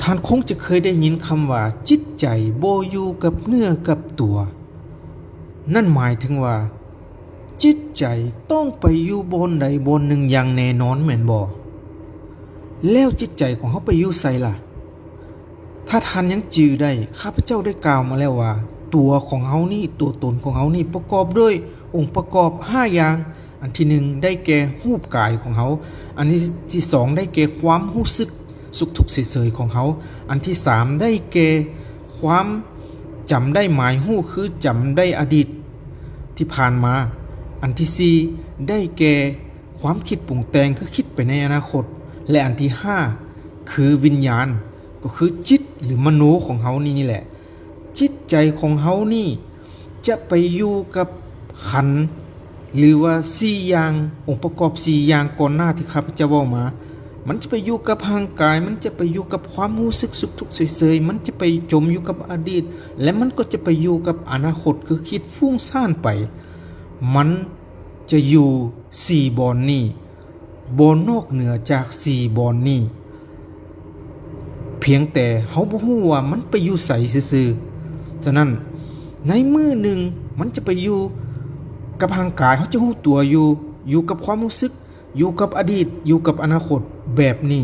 ທ່ານຄົງຈະເຄີຍໄດ້ຍິນຄຳວ່າ ຈິດໃຈບໍ່ຢູ່ກັບເນື້ອກັບຕົວ. ນັ້ນໝາຍເຖິງວ່າ ຈິດໃຈຕ້ອງໄປຢູ່ບ່ອນໃດບ່ອນໜຶ່ງຢ່າງແນ່ນອນແມ່ນບໍ່? ແລ້ວຈິດໃຈຂອງເຮົາໄປຢູ່ໃສລະ? ຖ້າທ່ານຍັງຈື່ໄດ້, ຂ້າພະເຈົ້າໄດ້ກ່າວມາແລ້ວວ່າ ຕົວຂອງເຮົານີ້, ຕົວຕົນຂອງເຮົານີ້ປະກອບດ້ວຍອົງປະກອບຫ້າຢ່າງ. ອັນທີໜຶ່ງ ໄດ້ແກ່ຮູບກາຍຂອງເຮົາ, ອັນທີສອງ ໄດ້ແກ່ຄວາມຮູ້ສຶກສຸກທຸກເສຍເສີຍຂອງເຮົາ, ອັນທີສາມ ໄດ້ແກ່ຄວາມຈຳໄດ້ໝາຍຮູ້ ຄືຈຳໄດ້ອະດີດທີ່ຜ່ານມາ, ອັນທີສີ່ ໄດ້ແກ່ຄວາມຄິດປຸງແຕ່ງ ຄືຄິດໄປໃນອະນາຄົດ ແລະ ອັນທີຫ້າ ຄືວິນຍານ ກໍຄືຈິດ ຫຼື ມະໂນຂອງເຮົານີ້ ນີ້ແຫຼະ. ຈິດໃຈຂອງເຮົານີ້ຈະໄປຢູ່ກັບຂັນ ຫຼືວ່າສີ່ຢ່າງ, ອົງປະກອບສີ່ຢ່າງກ່ອນໜ້າທີ່ຂ້າພະເຈົ້າເວົ້າມາ. ມັນຈະໄປຢູ່ກັບຮ່າງກາຍ, ມັນຈະໄປຢູ່ກັບຄວາມຮູ້ສຶກສຸກທຸກເສຍເສີຍ, ມັນຈະໄປຈົມຢູ່ກັບອະດີດ ແລະ ມັນກໍຈະໄປຢູ່ກັບອະນາຄົດ ຄືຄິດຟຸ້ງສ້ານໄປ. ມັນຈະຢູ່ສີ່ບ່ອນນີ້. ບໍ່ນອກເໜືອຈາກສີ່ບ່ອນນີ້, ພຽງແຕ່ເຮົາບໍ່ຮູ້ວ່າມັນໄປຢູ່ໃສຊື່ໆ. ສະນັ້ນ ໃນມື້ໜຶ່ງມັນຈະໄປຢູ່ກັບຮ່າງກາຍ, ເຮົາຈະຮູ້ຕົວຢູ່, ຢູ່ກັບຄວາມຮູ້ສຶກ, ຢູ່ກັບອະດີດ, ຢູ່ກັບອະນາຄົດ. ແບບນີ້